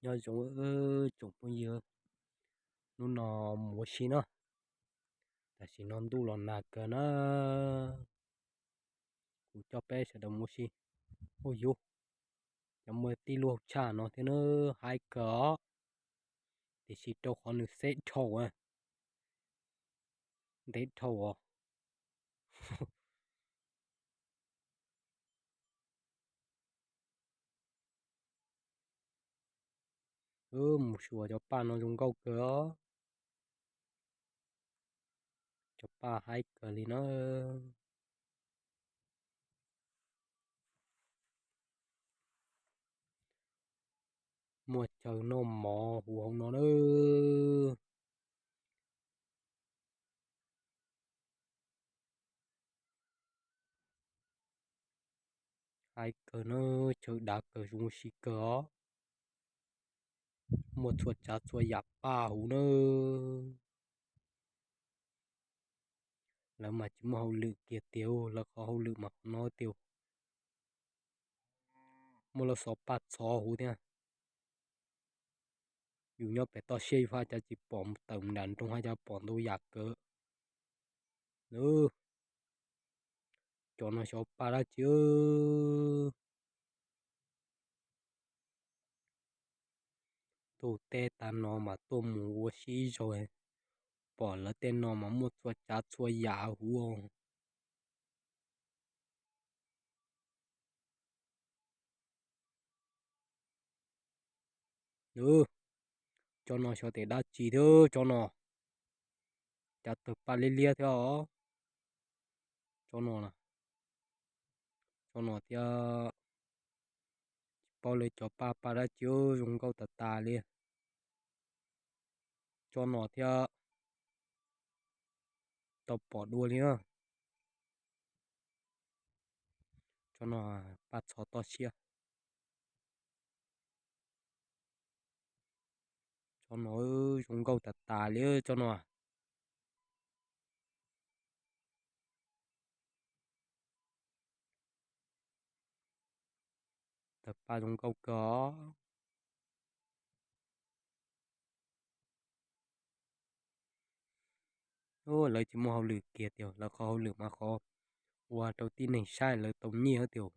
Nyob zoo tsoom phooj ywg, hnub no mus ua si na, tam sim no ntuj los nag kawg na. Kuv coj peb sawv daws mus ua si. Ua yus, cov muaj tij laug tshaj no thiab na, haib kawg os, tiam sis rau qhov nws xeb dhau, ntev dhau os. Mus xyuas cov paj no zoo nkauj kawg os. Cov paj haib kawg li na. Muaj chaw noj mov huv hauv no na. Haib kawg na, chaw dav kawg zoo ua si kawg os. Muaj txhua tsav txhua yam paj huv na. Lawv mas tsis muaj hauj lwm kiag tiag, lawv qhov hauj lwm mas qhov no tiag. Muaj lub xov paj txhov huv thiab. Yus nyob pem toj siab yus haj cas tsis pom, tawm nram nroog haj cas pom ntau yam kawg. Cov no xyov paj dab tsi. Tuaj teb tag no mas tuaj mus ua si ib zaug, pom lawv tej no mas muaj txhua tsav txhua yam huv. Cov no xyov tes dab tsi thiab cov no. Cas tawg paj liab liab thiab os. Cov no, cov no thiab. Tsis paub lawv cov paj paj dab tsi, zoo nkauj tas tas li. Cov no thiab, tau pom dua li na. Cov no paj txhov toj siab. Cov no zoo nkauj tas tas li cov no. Tawg paj zoo nkauj kawg. Lawv tsis muaj hauj lwm kiag tiag, lawv qhov hauj lwm mas qhov ua rau tib neeg saib lawv tau nyiaj tiag.